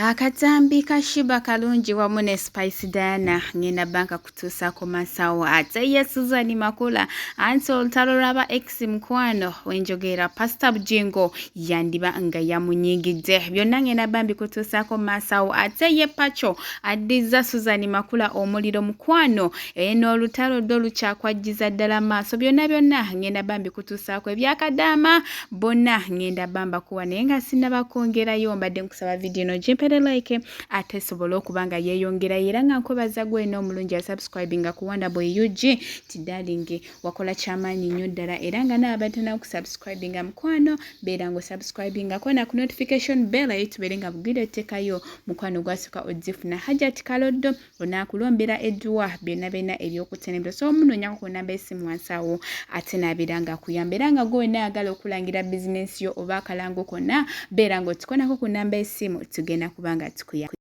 Akatambi ka Sheebah Kalungi wamu ne Spice Diana ngenda banka kutuusaako masawo ate ye Susan Makula anti olutalo lw'aba ex mukwano wenjogeera Pastor Bujingo yandiba nga yamunyigidde byonna ngenda bambi kutuusaako masawo ate ye Pacho addizza Susan Makula omuliro mukwano eno olutalo ddo lukyakwajjiza ddala maaso byonna byonna ngenda bambi kutuusaako ebyakadaama bonna ngenda bamba kuwa naye nga sinaba kwongerayo mbadde nkusaba vidiyo eno gimpere like ate esobole okuba nga yeeyongerayo era nga nkwebaza gwena omulungi asubscribinga ku Wonderboy UG ti darling wakola kyamaanyi nnyo ddala era nga nawe abadde tannaba kusubscribinga mukwano beera nga osubscribingako na ku notification bell eyo tubeere nga bugwire oteekayo mukwano gwasooka ozifuna Hajat Kaloddo onaakulombera edduwa byonna byonna eby'okutenebwa so omunoonyako ku namba esimu wansi awo ate n'abeera nga akuyamba era nga gwe wenna ayagala okulangira bizinensi yo oba akalango konna beera ng'otukonako ku namba esimu tugenda kuba nga tukuyamba.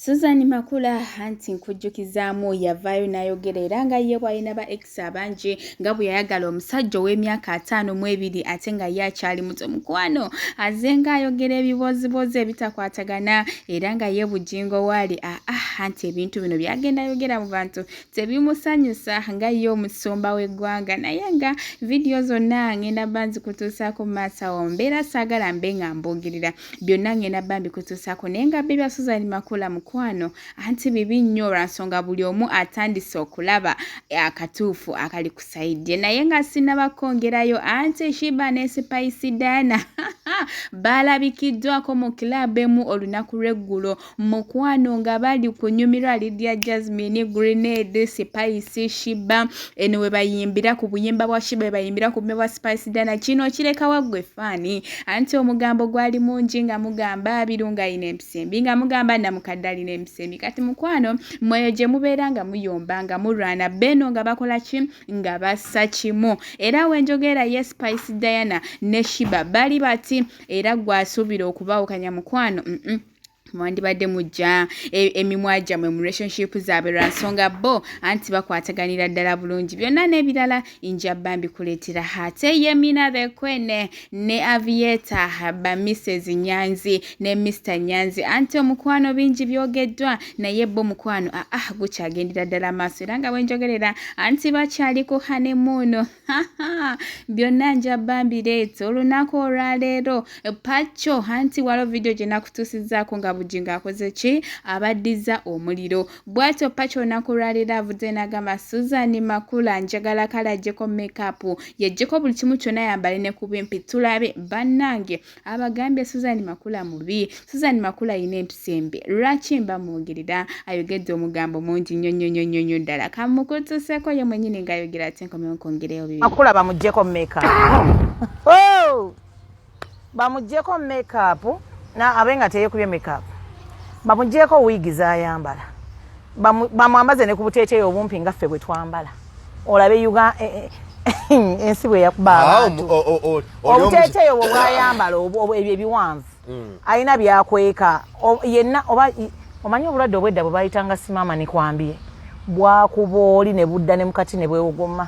Susan Makula anti nkujjukizaamu yavaayo n'ayogera era nga ye bw'alina ba ex abangi nga bwe yayagala omusajja ow'emyaka 52 ate nga ye akyali muto mukwano aze ng'ayogera ebibooziboozi ebitakwatagana era nga ye Bugingo waali aa ah, anti ebintu bino byagenda ayogera mu bantu tebimusanyusa nga ye omusumba w'eggwanga naye nga vidiyo zonna ngenda bba nzikutuusaako mu maaso awo mbeera saagala mbe nga mbuugirira byonna ngenda bba mbikutuusaako naye nga byo bya Susan Makula mukwano anti bibi nnyo lwa nsonga buli omu atandise okulaba akatuufu akali ku sayidi naye nga sinaba kwongerayo anti Sheebah ne Spice Diana baalabikiddwako mu club emu olunaku lw'eggulo mukwano nga bali kunyumirwa Lydia Jasmine, Grenade, Spice, Sheebah eno we bayimbira ku buyimba bwa Sheebah we bayimbira ku buyimba bwa Spice Diana kino kireka waggwe faani anti omugambo gwali mungi nga mugamba Birunga alina empisa embi nga mugamba namukadde alina empisa embi kati mukwano mweyo gye mubeera nga muyomba nga mulwana beno nga bakola ki nga bassa kimu era wenjogeera ye Spice Diana ne Sheebah bali bati era gwasuubira okubawukanya mukwano mm -mm. Mwandibadde mujja emimwa gyammwe mu relationship zaabwe lwa nsonga bo anti bakwataganira ddala bulungi byonna n'ebirala nja bba mbikuleetera ate ye Mina the Queen ne Aviator ba Mrs Nyanzi ne Mr Nyanzi anti omukwano bingi byogeddwa naye bo mukwano aa ah, gukyagendera ddala maaso era nga bwenjogerera anti bakyali ku honeymoon byonna nja bba mbireeta olunaku olwaleero Pacho anti waliwo vidiyo gye nakutuusizzaako nga Bugingo akoze ki abaddiza omuliro bw'atyo Pacho olunaku olwaleero avudde n'agamba Susan Makula njagala kale aggyeko makeup yeggyeko buli kimu kyonna yambale ne ku bimpi tulabe bannange abagambye Susan Makula mubi Susan Makula alina empisa embi lwaki mba mwogerera ayogedde omugambo mungi nnyo nnyo nnyo nnyo nnyo ddala kamukutuuseeko ye mwennyini ng'ayogera ate nkomewo nkwongereyo bibiri. Makula bamuggyeko makeup. Oh! Bamuggyeko makeup na abe nga teyekubye makeup. Bamuggyeko wiigi z'ayambala. Bamwambaze ne ku buteeteeyi obumpi nga ffe bwe twambala. Olabe Uganda ensi bwe yakuba abantu. Obuteeteeyi obwo bw'ayambala ebyo ebiwanvu. Alina by'akweka. Yenna oba omanyi obulwadde obwedda bwe bayitanga simaama ne kwambye. Bwakuba oli ne budda ne mukati ne bwewogoma.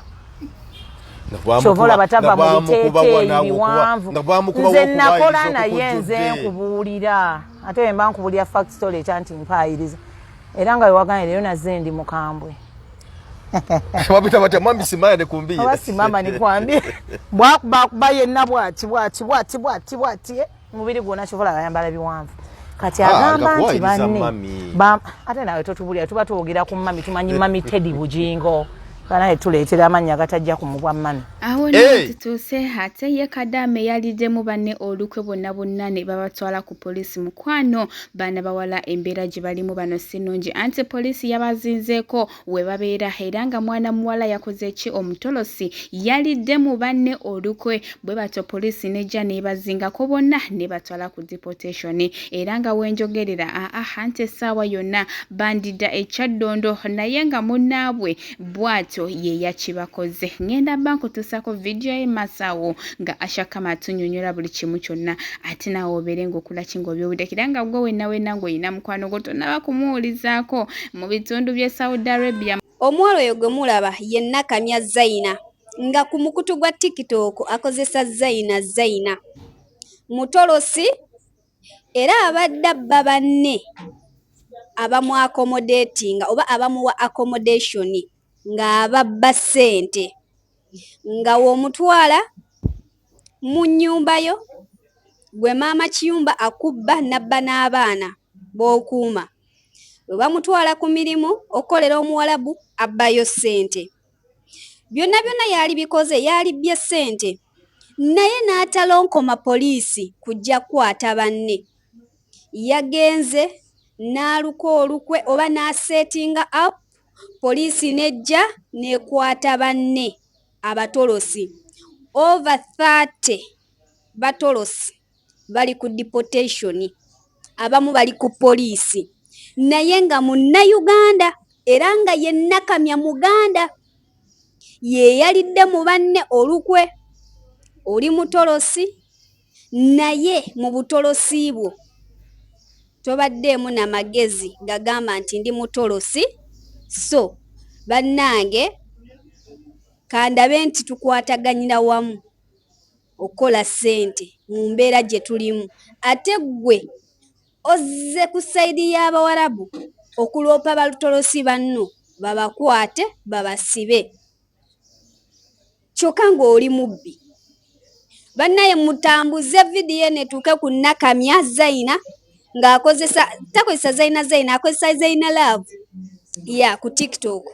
Kyova olaba tava mu biteeteeyi biwanvu. Nze nakola naye nze nkubuulira. Ate bwe mba nkubuulira fact story ekya nti mpaayiriza. Era nga wewaganye leero nazze ndi mukambwe. Wabita batya mwami simaya ne kumbiye. Oba simama ne kwambye. Bwakuba akuba yenna bwati bwati bwati bwati bwati. Mubiri gwonna kyova olaba ayambala biwanvu. Kati agamba nti banne ate nawe totubulira tuba twogera ku mami tumanyi mami Teddy Bugingo. Banaye tuleetera amannya agatajja ku mubwa mami. Awo nno tutuuse ate ye Kadaama eyaliddemu banne olukwe bonna bonna ne babatwala ku poliisi mukwano baana bawala embeera gye balimu bano si nnungi anti poliisi yabazinzeeko we babeera era nga mwana muwala yakoze ki omutolosi yalidde mu banne olukwe bwe batyo poliisi nejja n'ebazingako bonna ne batwala ku deportation era nga wenjogerera aa anti essaawa yonna bandidda e Kyaddondo naye nga munnaabwe bw'atyo ye yakibakoze. Ngenda bba nkutuusaako vidiyo ye maaso awo nga Asha Kama atunyonyola buli kimu kyonna ate naawe obeere ng'okola ki ng'obyowulira era nga gwe wenna wenna ng'olina mukwano gwo tonnaba kumuwulizaako mu bitundu by'e Saudi Arabia. Omuwala oyo gwe mulaba ye Nakamya Zaina nga ku mukutu gwa TikTok akozesa Zaina Zaina. Mutolosi. Era abadde abba banne abamu-accommodatinga oba abamuwa accommodation ng'ababba ssente. Nga w'omutwala mu nnyumba yo, gwe maama kiyumba akubba n'abba n'abaana b'okuuma. Bwe bamutwala ku mirimu okukolera Omuwalabu abbayo ssente. Byonna byonna yaalibikoze, yaalibbye ssente naye n'atalonkoma poliisi kujja kukwata banne. Yagenze n'aluka olukwe oba n'aseetinga up poliisi n'ejja n'ekwata banne abatolosi. Over 30 batolosi bali ku deportation, abamu bali ku poliisi naye nga Munnayuganda era nga ye Nakamya Muganda ye yalidde mu banne olukwe. Oli mutolosi naye mu butolosi bwo tobaddeemu na magezi gagamba nti ndi mutolosi so bannange kandabe nti tukwataganyira wamu okukola ssente mu mbeera gye tulimu ate ggwe ozze ku sayidi y'Abawarabu okuloopa balutolosi banno babakwate babasibe kyokka ng'oli mubbi. Bannaye mutambuze vidiyo eno etuuke ku Nakamya Zaina ng'akozesa takozesa Zaina Zaina akozesa Zaina Love ya ku TikTok.